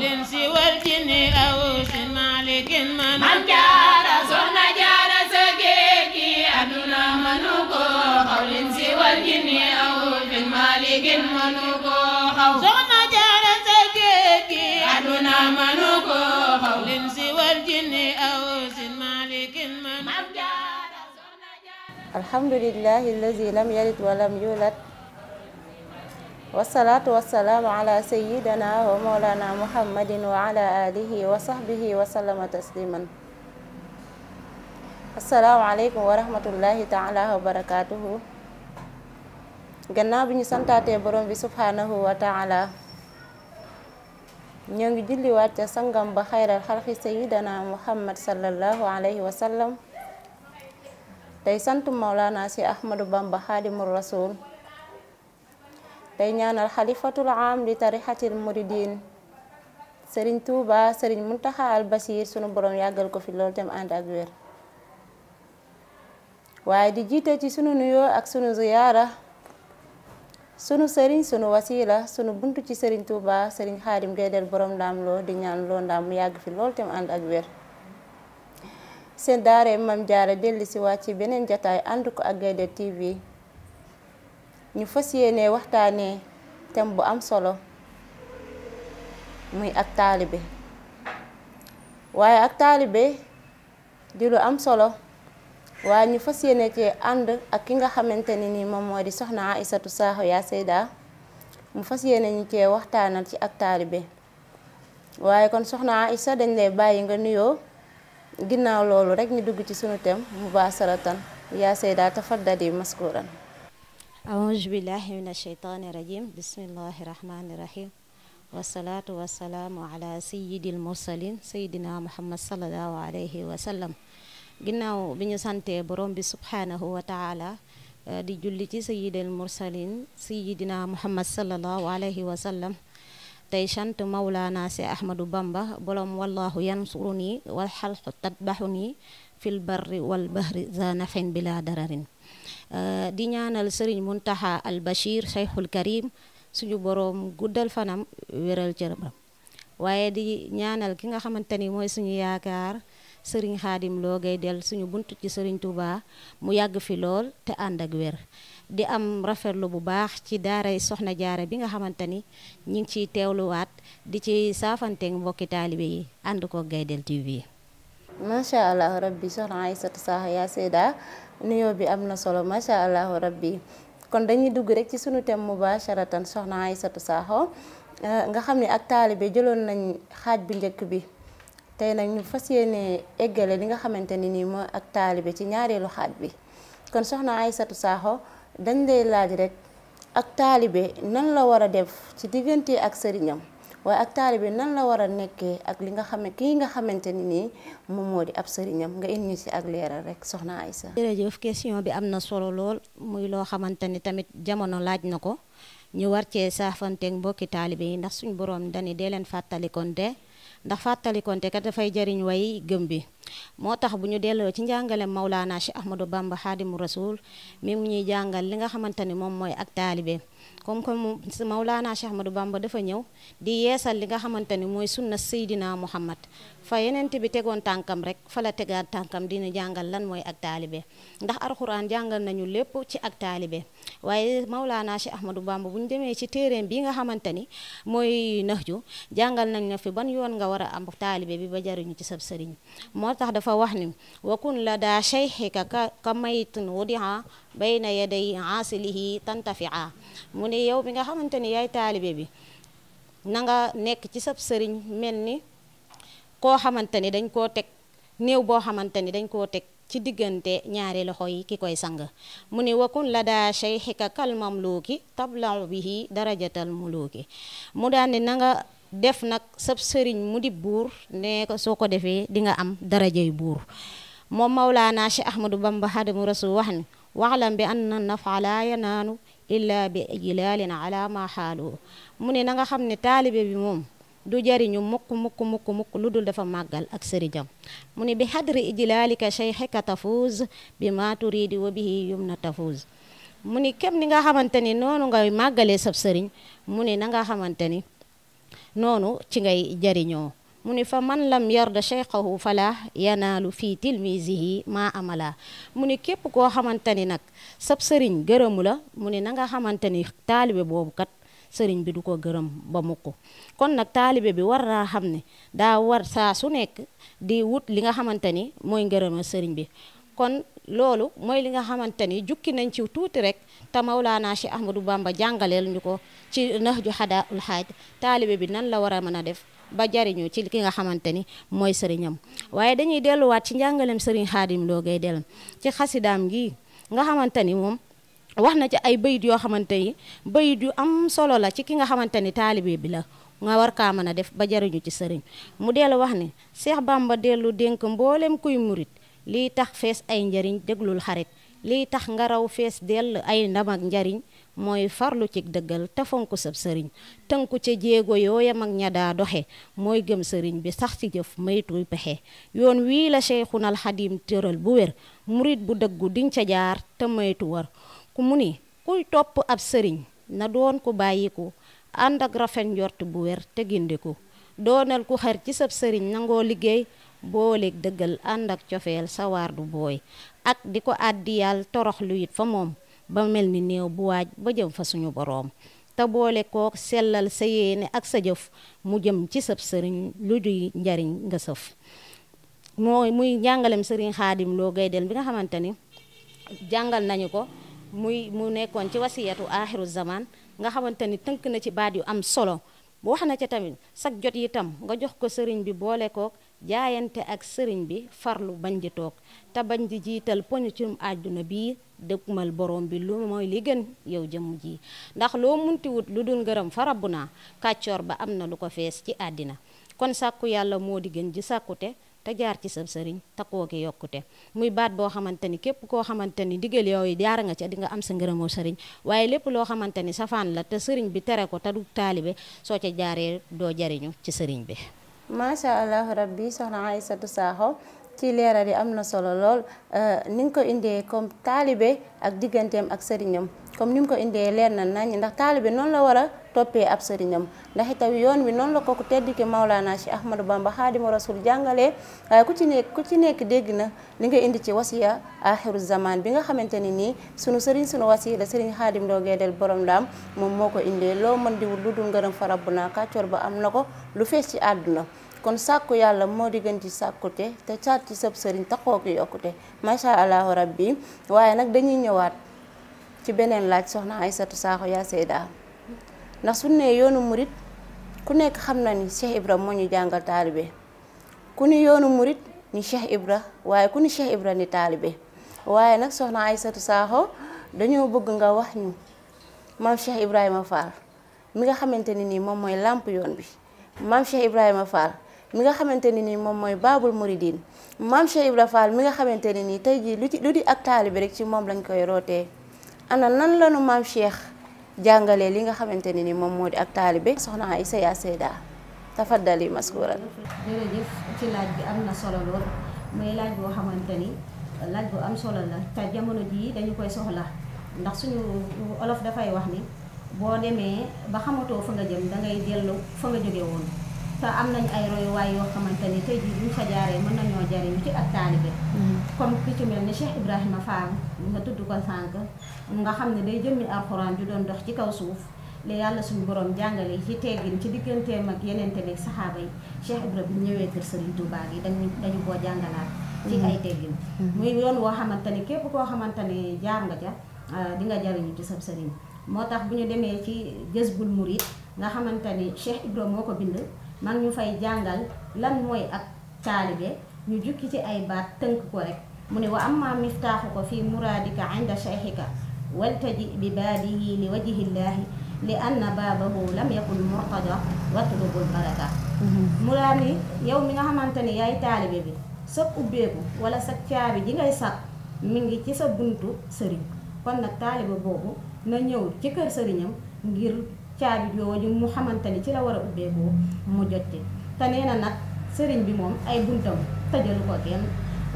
الإنس والجن أوس مالك من جارة سونا جارة سجيكي أدنى منوكو الإنس والجن أوس مالك منوكو سونا جارة سجيكي أدنى منوكو الإنس والجن أوس مالك من جارة سونا جارة. الحمد لله الذي لم يلد ولم يولد والصلاة والسلام على سيدنا ومولانا محمد وعلى آله وصحبه وسلم تسليما. السلام عليكم ورحمة الله تعالى وبركاته. gannaaw bi ñu santaatee borom bi subhanahu wa taala ñoo ngi julliwaat ca sangam ba xayral xalqi sayidana muhammad sallallahu alayhi wa sallam tey sant Mawlana si Ahmadu Bamba xaadimul rasul tey ñaanal xalifatul am li tarixatil muridin sëriñ Tuuba sëriñ Muntaxa al Basiir sunu borom yàggal ko fi loolu tam ànd ak wér waaye di jiite ci sunu nuyoo ak sunu ziyaara sunu sëriñ sunu wasila sunu buntu ci sëriñ Tuuba sëriñ Xaadim Gaydel borom ndaam loo di ñaan loo ndaam mu yàgg fi loolu tam ànd ak wér seen daare Mam Jaara dellu si waat ci beneen jataay ànd ko ak Gaydel TV ñu fas yéene waxtaanee thème bu am solo muy ak taalibe waaye ak taalibe di lu am solo waaye ñu fas yéene ci ànd ak ki nga xamante ni nii moom moo di soxna Aysatu Sakho yaa Seyda mu fas yéene ñu cee waxtaanal ci ak taalibe waaye kon soxna Aysa dañ lay bàyyi nga nuyoo ginnaaw loolu rek ñu dugg ci sunu thème mubaasaratan yaa Seyda tafaddali maskuran. أعوذ بالله من الشيطان الرجيم بسم الله الرحمن الرحيم والصلاة والسلام على سيد المرسلين سيدنا محمد صلى الله عليه وسلم ginnaaw bi ñu sante borom bi subhanahu wa taala di julli ci sayyidil mursalin sayyidina muhammad sallallahu alayhi wa sallam tey sant Mawlana si Ahmadu Bamba borom wallahu yansuruni wal xalqu tatbaxuni fil barri wal bahri za nafin bila dararin di ñaanal sëriñ Muntaxa al Bachir Cheikhul Karim suñu boroom guddal fanam wéral cëram waaye di ñaanal ki nga xamante ni mooy suñu yaakaar sëriñ Xaadim Lo Gaydel suñu buntu ci sëriñ Touba mu yàgg fi lool te ànd ak wér di am rafetlu bu baax ci daaray Soxna Jaara bi nga xamante ni ñu ngi ciy teewluwaat di ci saafanteeg mbokki taalibe yi ànd ko Gaydel TV. macha allah rabbi soxna Aysatu Sakho yaa Seyda nuyoo bi am na solo macha allah rabbi kon dañuy dugg rek ci sunu thème mubasharatan soxna Aysatu Sakho nga xam ne ak taalibe jëloon nañ xaaj bu njëkk bi tey nag ñu fas yéene eggale li nga xamante ni nii mooy ak taalibe ci ñaareelu xaaj bi kon soxna Aysatu Sakho dañ lay laaj rek ak taalibe nan la war a def ci diggante ak sëriñam waaye ak taalibe nan la war a nekkee ak li nga xam kii nga xamante ni nii moom moo di ab sëriñam nga indi ci ak leeral rek soxna Aysa. jërëjëf question bi am na solo lool muy loo xamante ni tamit jamono laaj na ko ñu war cee saafanteeg mbokki taalibe yi ndax suñu borom dani dee leen fàttalikonte ndax fàttalikonte kat dafay jariñ way gëm bi moo tax bu ñu delloo ci njàngale Mawlana Cheikh Ahmadou Bamba Xaadimu Rasul mi ngi ñuy jàngal li nga xamante ni moom mooy ak taalibe comme Mawlana Cheikh Ahmadou Bamba dafa ñëw di yeesal li nga xamante ni mooy sunna Seydina Muhammad fa yenent bi tegoon tànkam rek fa la tegaat tànkam dina jàngal lan mooy ak taalibe ndax alxuraan jàngal nañu lépp ci ak taalibe waaye Mawlana Cheikh Ahmadou Bamba bu ñu demee ci téeréem bi nga xamante ni mooy Nahju jàngal nañ na fi ban yoon nga war a am taalibe bi ba jariñu ci sab sëriñ moo tax dafa wax ni wa kun la daa cheyxika ka maytin wudia bayna yaday asilihi tantafia mu ne yow bi nga xamante ni yaay taalibe bi na nga nekk ci sab sëriñ mel ni koo xamante ni dañ koo teg néew boo xamante ni dañ koo teg ci diggante ñaari loxo yi ki koy sang mu ne wakun la daa cheyxika kal mamluki tablau bihi darajatal muluki mu daan ne na nga def nag sab sëriñ mu di buur ne ko soo ko defee di nga am darajay buur moom Mawlana Cheikh Ahmadou Bamba Xaadimu Rasul wax ni waxlam bi anna nafa la yanaanu illa bi ijlaalin ala ma xaalu mu ne na nga xam ne taalibe bi moom du jariñu mukk lu dul dafa màggal ak sëriñam mu ne bi xadri ijlaalika cheyxika tafuuz bi ma turidi wa bihi yumna tafuuz mu ni kem ni nga xamante ni noonu ngay màggalee sab sëriñ mu ne na nga xamante ni noonu ci ngay jariñoo mu ni fa man lam yarda cheikhahu fala yanaalu fii tilmisihi ma amala mu ni képp koo xamante ni nag sab sëriñ gërëmu la mu ni na nga xamante ni taalibe boobu kat sëriñ bi du ko gërëm ba mukk kon nag taalibe bi war naa xam ne daa war saa su nekk di wut li nga xamante ni mooy ngërëma sëriñ bi kon loolu mooy li nga xamante ni jukki nañ ci tuuti rek te Mawlaana Cheikh Ahmadou Bamba jàngaleel ñu ko ci Nahju Hadaa'ul Haaj taalibe bi nan la war a mën a def ba jariñu ci ki nga xamante ni mooy sëriñam waaye dañuy delluwaat ci njàngaleem sëriñ Xaadim Lo Gaye Del ci xasidaam gi nga xamante ni moom wax na ci ay bayit yoo xamante ni bayit yu am solo la ci ki nga xamante ni taalibe bi la nga war kaa mën a def ba jariñu ci sëriñ mu dellu wax ni Cheikh Bamba dellu dénk mboolem kuy murit lii tax fees ay njariñ déglul xarit lii tax nga raw fees dell ay ndam ak njariñ mooy farlu ci dëggal te fonk sab sëriñ tënku ca jéego yooyam ak ña daa doxe mooy gëm sëriñ bi sax ci jëf maytuy pexe yoon wii la Cheikhunal Xadim tëral bu wér murit bu dëggu diñ ca jaar te maytu war ku mu ni kuy topp ab sëriñ na doon ku bàyyiku ànd ak rafet njort bu wér te gindiku doonal ku xer ci sab sëriñ nangoo liggéey booleeg dëggal ànd ak cofeel sawaar du booy ak di ko àddiyal torox lu it fa moom ba mel ni néew bu waaj ba jëm fa suñu boroom te boole koo sellal sa yéene ak sa jëf mu jëm ci sab sëriñ lu duy njariñ nga sëf mooy muy jàngalem sëriñ Xaadim Lo Gaye Del bi nga xamante ni jàngal nañu ko mu nekkoon ci wasiyatu aaxiru zaman nga xamante ni tënk na ci baat yu am solo wax na ca tamit sag jot itam nga jox ko sëriñ bi boole kook jaayante ak sëriñ bi farlu bañ di toog te bañ di jiital poñu ci àdduna bii dëkkmal borom bi lu mooy li gën yow jëmm ji ndax loo munti wut lu dul ngërëm fa rabbu naa kàccoor ba am na lu ko fees ci àddina kon sàkku yàlla moo di gën ji sàkkute te jaar ci sa sëriñ te kooki yokkute muy baat boo xamante ni képp koo xamante ni digal yooyu jaar nga ca di nga am sa ngërëmoo sëriñ waaye lépp loo xamante ni safaan la te sëriñ bi tere ko te du taalibe soo ca jaaree doo jariñu ci sëriñ bi macha allah rabbi soxna Aysatu Sakho ci leeral yi am na solo lool ni nga ko indee comme taalibe ak digganteem ak sëriñam comme ni mu ko indee leer na nañ ndax taalibe noonu la war a toppee ab sëriñam ndax itam yoon wi noonu la ko ku tedd ki Mawlaana Cheikh Ahmadou Bamba Xaadimu Rasul jàngalee waaye ku ci nekk dégg na li nga indi ci wasiya axiru zaman bi nga xamante ni nii sunu sëriñ sunu wasiila sëriñ Xaadim Lo Gaye Del borom ndaam moom moo ko indee loo mën di wut lu dul ngërëm fa rabbu naa kàccoor ba am na ko lu fees ci àdduna kon sàkku yàlla moo di gën ci sàkkute te caat ci sab sëriñ taxoo ki yokkute macha allahu rabbi waaye nag dañuy ñëwaat ci beneen laaj soxna Aysatu Sakho yaa Seyda ndax su ne yoonu murit ku nekk xam na ni Cheikh Ibra moo ñu jàngal taalibe ku ni yoonu murit ni Cheikh Ibra waaye ku ni Cheikh Ibra ni taalibe waaye nag soxna Aysatu Sakho dañoo bëgg nga wax ñu maam Cheikh Ibrahima Fall mi nga xamante ni nii moom mooy làmp yoon bi maam Cheikh Ibrahima Fall mi nga xamante ni nii moom mooy baabul muridin maam Cheikh Ibrahima Fall mi nga xamante ni nii tey jii lu di ak taalibe rek ci moom lañ koy rootee ana nan lanu maam Cheikh jàngalee li nga xamante ni nii moom moo di ak taalibe soxna Aysa yaa Seyda tafaddali maskuran. jërëjëf ci laaj bi am na solo lool muy laaj boo xamante ni laaj bu am solo la te jamono jii dañu koy soxla ndax suñu olof dafay wax ni boo demee ba xamatoo fa nga jëm dangay dellu fa nga jóge woon te am nañ ay royuwaay yoo xamante ni tey jii buñ fa jaaree mën nañoo jariñu ci ak taalibe comme ki ci mel ni Cheikh Ibrahima Fall nga tudd ko sànq nga xam ne day jëmmi alxuraan ju doon dox ci kaw suuf li yàlla suñu borom jàngale ci teggin ci digganteem ak yeneen tamit saxaaba yi Cheikh Ibrahima bi ñëwee kër Serigne Touba yi dañu koo jàngalaat ci ay teggin muy yoon woo xamante ni képp koo xamante ni jaar nga ca di nga jariñu ci sab sëriñ moo tax bu ñu demee ci Jazbul Murid nga xamante ni Cheikh Ibrahima moo ko bind mag ñu fay jàngal lan mooy ak taalibe ñu jukki ci ay baat tënk ko rek mu ne wa amma miftaaxu ko fii muraadika inda cheikhika waltaji bi baadihi li wajhillaahi li anna baabahu lam yakun murtada watlubul baraka mu laa ni yow mi nga xamante ni yaay taalibe bi sa ubbeeku wala sa caabi ji ngay sàkk mi ngi ci sa buntu sëriñ kon nag taalibe boobu na ñëw ci kër sëriñam ngir caabi jooju mu xamante ni ci la war a ubbeekoo mu jot ci te nee na nag sëriñ bi moom ay buntam tëjalu ko kenn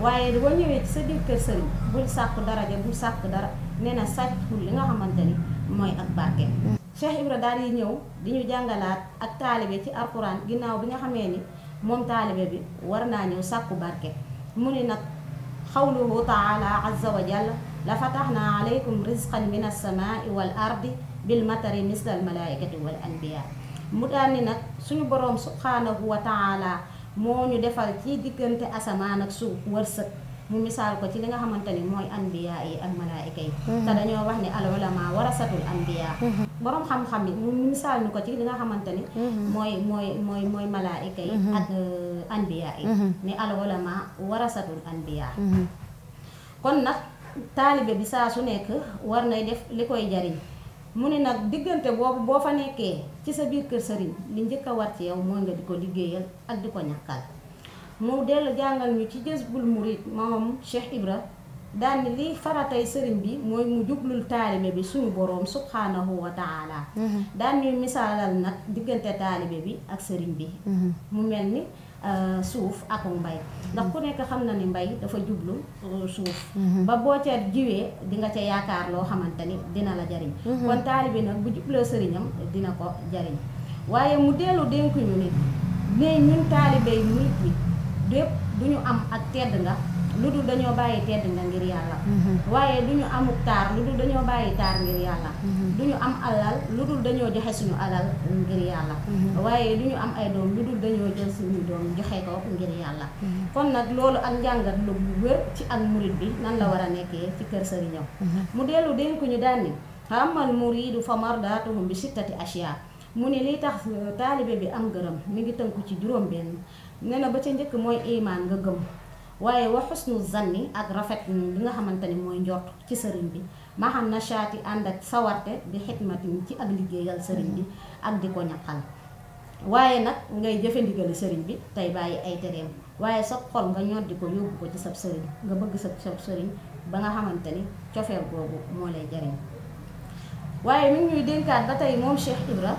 waaye boo ñëwee ci sa biir kër sëriñ bul sàkk daraja bul sàkk dara nee na sàkkul li nga xamante ni mooy ak barkeem Cheikh Ibra daal di ñëw di ñu jàngalaat ak taalibe ci alxuraan ginnaaw bi nga xamee ni moom taalibe bi war naa ñëw sàkku barke. mu ni nag xawluhu taala azza wa jalla la fataxna alaykum rizqan min alsamaai wal ardi bil matari misla al malaikati wal anbiya. mu daal ni nag suñu boroom subhanahu wa taala moo ñu defal ci diggante asamaan ak suuf wërsëg. mu misaal ko ci li nga xamante ni mooy anbiya yi ak malaayika yi. te dañoo wax ni al ulama warasatul anbiya. borom xam-xam yi mu misaal ñu ko ci li nga xamante ni. mooy malaayika yi. ak anbiya yi. ni al ulama warasatul anbiya. kon nag taalibe bi saa su nekk war nay def li koy jariñ. mu ne nag diggante boobu boo fa nekkee ci sa biir kër sëriñ li njëkk a war ci yow mooy nga di ko liggéeyal ak di ko ñàkkal. mu dellu jàngal ñu ci Jazbul Murid moom Cheikh Ibra daal ni lii faratay sëriñ bi mooy mu jublul taalibe bi suñu boroom subhanahu wa taala. daan ñuy misaalal nag diggante taalibe bi ak sëriñ bi. mu mel ni suuf ak mbay. ndax ku nekk xam na ni mbay dafa jublu suuf. ba boo ca jiwee di nga ca yaakaar loo xamante ni dina la jariñ. kon taalibe nag bu jubloo sëriñam dina ko jariñ. waaye mu dellu dénk ñu ni ne ñun taalibe yi murid bi dépp duñu am ak tedd nga lu dul dañoo bàyyi tedd nga ngir yàlla. waaye duñu amuk taar lu dul dañoo bàyyi taar ngir yàlla. duñu am alal lu dul dañoo joxe suñu alal ngir yàlla. waaye duñu am ay doom lu dul dañoo jël suñu doom joxe ko ngir yàlla. kon nag loolu ak njàngat lu wér ci ak murid bi nan la war a nekkee ci kër sëriñam. mu dellu dénk ñu daan ni amal muridu fa mardaatuhum bi sittati ashya. mu ne li tax taalibe bi am gërëm mi ngi tënku ci juróom benn. nee na ba ca njëkk mooy imaan nga gëm waaye wa xusnu zanni ak rafet li nga xamante ni mooy njort ci sëriñ bi ma xam na shaati ànd ak sawarte bi xidmatin ci ak liggéeyal sëriñ bi ak di ko ñaqal. waaye nag ngay jëfe ndigali sëriñ bi tey bàyyi ay tereem waaye sa xol nga ñoddi ko yóbbu ko ci sab sëriñ nga bëgg sa sëriñ ba nga xamante ni cofeel googu moo lay jariñ. waaye mi ngi ñuy dénkaat ba tey moom Cheikh Ibra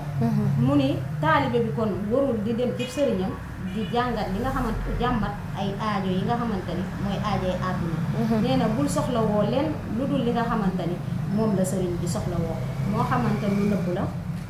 mu ni taalibe bi kon warul di dem ci sëriñam di jàngat li nga xamante jàmbat ay aajo yi nga xamante ni mooy aajoy àdduna. nee na bul soxla woo leen lu dul li nga xamante ni moom la sëriñ bi soxla woo moo xamante lu nëbb la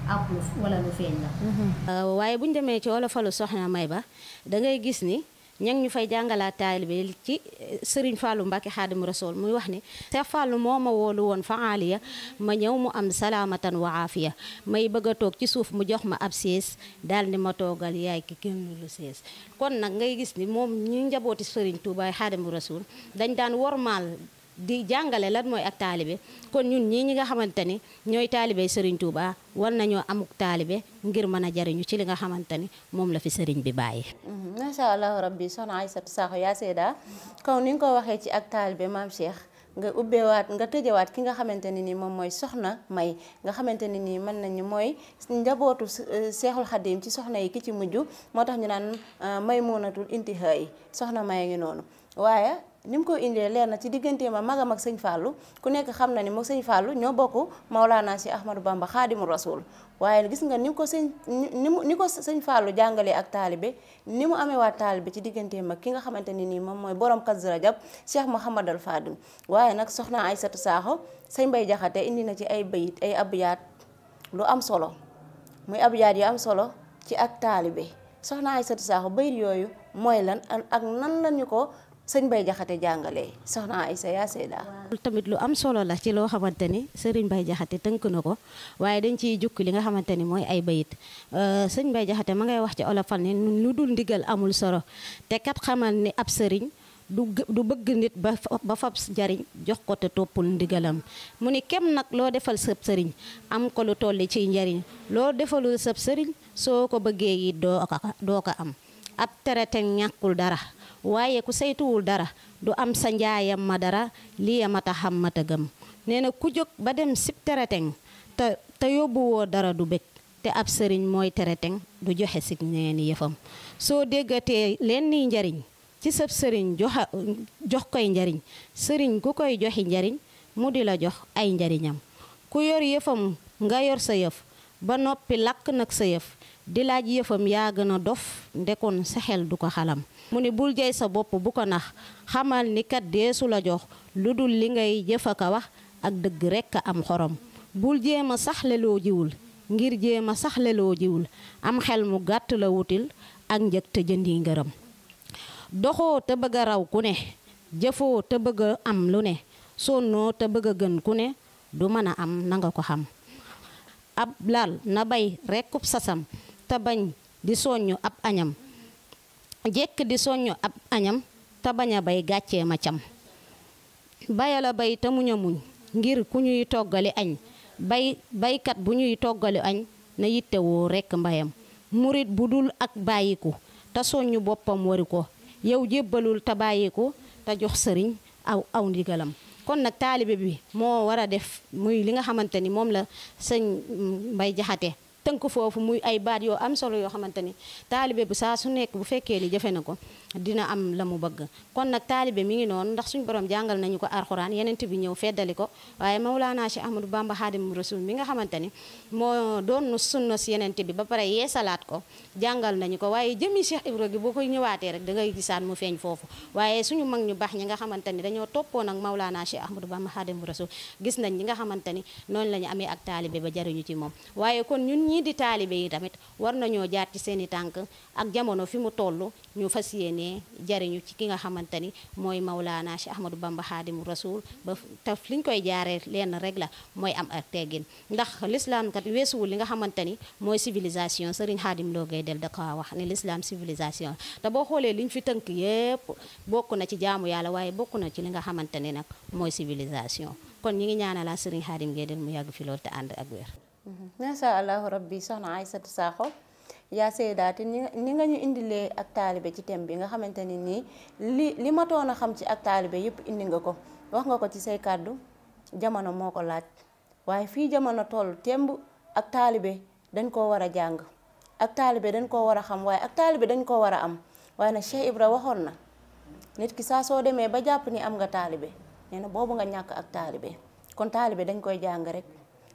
ak lu wala lu feeñ la. waaye buñ demee ci wolofalu soxna May ba da ngay gis ni ña ngi ñu fay jàngalaat taalibe ci Serigne Fallou Mbacke Xaadimu Rasuul muy wax ni Cheikh Fallou moo ma woolu woon faaliya ma ñëw mu am salaamatan wa aafiya may bëgg a toog ci suuf mu jox ma ab siis daal ni ma toogal yaay ki kenn lu siis. kon nag ngay gis ni moom ñu njabooti Serigne Touba Xaadimu Rasuul dañ daan wormaal di jàngale lan mooy ak taalibe. kon ñun ñi nga xamante ni ñooy taalibe Serigne Touba war nañoo amuk taalibe ngir mën a jariñu ci li nga xamante ni moom la fi sëriñ bi bàyyi. macha allah rabbi soxna Aysatu Sakho yaa seeda kaw ni nga ko waxee ci ak taalibe maam Cheikh nga ubbeewaat nga tëjewaat ki nga xamante ne nii moom mooy soxna May nga xamante ne nii mën nañu mooy njabootu Seexul Xadim ci soxna yi ki ci mujj moo tax ñu naan Maymunatul Intihaa yi soxna May ngi noonu. waaye ni mu ko indee leer na ci digganteem a magam ak sëñ Fallou ku nekk xam na ni moom sëñ Fallou ñoo bokk Maulana si Ahmadou Bamba Xaadimu Rasul waaye gis nga ni ko sëñ Fallou jàngalee ak taalibe ni mu amee waat taalibe ci digganteem ak ki nga xamante ni nii moom mooy borom Kazu Rajab Cheikh Mouhamadal Fadil. waaye nag soxna Aysatu Sakho sëñ Mbay Jaxate indi na ci ay bayit ay abyaat lu am solo muy abyaat yu am solo ci ak taalibe soxna Aysatu Sakho bayit yooyu mooy lan ak nan lañu ko sëñ Bay Jaxate jàngalee soxna Aysa yaa seeda tamit lu am solo la ci loo xamante ni sëriñ Bay Jaxate tënk na ko waaye dañ ciy jukki li nga xamante ni mooy ay bayit sëñ Bay Jaxate ma ngay wax ci olofal ni lu dul ndigal amul solo te kat xamal ni ab sëriñ du bëgg nit ba fab jariñ jox ko te toppul ndigalam mu ni kem nag loo defal sëb sëriñ am ko lu tolli ciy njariñ loo defalul sëb sëriñ soo ko bëggee yi doo ko am ab tereten ñàkkul dara waaye ku saytuwul dara du am sa njaayam ma dara lii ma ta xam ma ta gëm nee na ku jóg ba dem sib tereteng te yóbbuwoo dara du bëgg te ab sëriñ mooy tereteng du joxe sig neeni yëfam soo déggatee leen ni njariñ ci sab sëriñ jox koy njariñ sëriñ ku koy joxi njariñ mu di la jox ay njariñam ku yor yëfam nga yor sa yëf ba noppi lakk nag sa yëf di laaj yëfam yaa gën a dof ndekoon sa xel du ko xalam mu ni bul jey sa bopp bu ko nax xamal ni kat deesu la jox lu dul li ngay jëf a ka wax ak dëgg rekk a am xorom bul jéem a saxle loo jiwul ngir jéema saxleloo jiwul am xel mu gàtt la wutil ak njëg te jëndi ngërëm doxoo te bëgg a raw ku ne jëfoo te bëgg a am lu ne sonnoo te bëgg a gën ku ne du mën a am nanga ko xam ab lal na bay rekkub sasam te bañ di soññu ab añam jekk di soññu ab añam te bañ a bay gàccee ma cam bayala bay te muñ a muñ ngir ku ñuy toggali añ baykat bu ñuy toggali añ na yittewoo rekk mbayam murit bu dul ak bàyyiku te soññu boppam wari ko yow jébbalul te bàyyiku te jox sëriñ aw ndigalam kon nag taalibe bi moo war a def muy li nga xamante ni moom la sëñ Mbay Jaxate tënk foofu muy ay baat yoo am solo yoo xamante ni taalibe bu saa su nekk bu fekkee ni jëfe na ko dina am la mu bëgg kon nag taalibe mi ngi noonu ndax suñu borom jàngal nañu ko alxuraan yenent bi ñëw feddali ko waaye Mawlaana Cheikh Ahmadou Bamba Xaadimu Rasuul mi nga xamante ni moo doon sunna si yenent bi ba pare yeesalaat ko jàngal nañu ko waaye jëmi Cheikh Ibra gi boo koy ñëwaatee rek da ngay gisaat mu feeñ foofu waaye suñu mag ñu baax ñi nga xamante ni dañoo toppoon ak Mawlaana Cheikh Ahmadou Bamba Xaadimu Rasuul gis nañ ñi nga xamante ni noonu la ñu amee ak taalibe ba jariñu ci moom waaye kon ñun ñii di taalibe yi tamit war nañoo jaar ci seeni tànk ak jamono fi mu toll ñu fas yéenee jariñu ci ki nga xamante ni mooy Mawlaana Cheikh Ahmadou Bamba Xaadimu Rasuul ba taf liñ koy jaaree lenn rek la mooy am ak teggin ndax l'islam kat weesuwul li nga xamante ni mooy civilisation Serigne Xaadim Lo Gaye del da ko wax ni l'islam civilisation te boo xoolee liñ fi tënk yépp bokk na ci jaamu yàlla waaye bokk na ci li nga xamante ni nag mooy civilisation kon ñi ngi ñaanalaa Serigne Xaadim Gaye del mu yàgg fi loolu te ànd ak wér. Masha Allahu rabbi soxna Aysatu Sakho yaa seedaati ni nga ñu indilee ak taalibe ci thème bi nga xamante ni nii li matoon a xam ci ak taalibe yëpp indi nga ko wax nga ko ci say kàddu jamono moo ko laaj waaye fii jamono toll temb ak taalibe dañ koo war a jàng ak taalibe dañ koo war a xam waaye ak taalibe dañ koo war a am waaye nag Cheikh Ibra waxoon na nit ki saa soo demee ba jàpp ni am nga taalibe nee na boobu nga ñàkk ak taalibe kon taalibe dañ koy jàng rek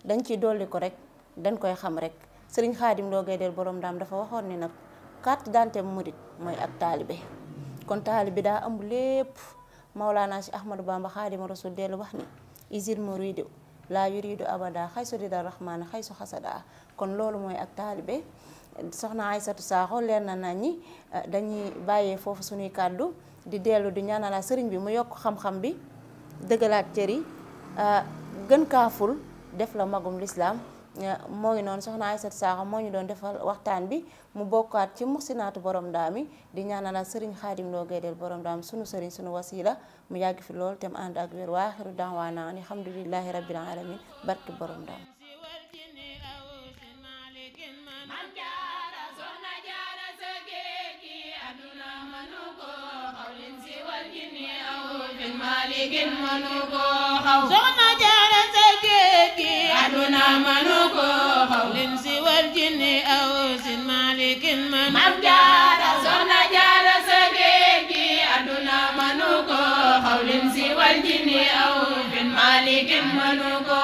dañ ciy dolli ko rek dañ koy xam rek Sëriñ Xaadim Lo Gaye del borom daam dafa waxoon ni nag carte d'identité murit mooy ak taalibe kon taalibe daa ëmb lépp Mawlaana Cheikh Ahmadou Bamba Xaadimu Rasuul dellu wax ni isil muridu laa yuridu abada xaysu rida rahmaana xaysu xasada kon loolu mooy ak taalibe soxna Aysatu Sakho leer na nañ ñi dañuy bàyyee foofu suñuy kàddu di dellu di ñaanala sëriñ bi mu yokk xam-xam bi dëggalaat cër yi gën kaaful def la magum lislaam moo ngi noonu soxna Aysatu Sakho moo ñu doon defal waxtaan bi mu bokkaat ci muxsinaatu borom daami di ñaanal Serigne Xaadim Lo Gaye del borom daam sunu sëriñ sunu wasila mu yàgg fi lool te mu ànd ak wér waaxiru daawaana ani alhamdulillahi rabbil alamin barki borom daam soxna jaara sa géej gi aduna manu ko xawlin si wal jinni aw sin malikin manu ko jaara soxna jaara sa géej gi aduna manu ko xawlin si wal jinni aw sin malikin manu ko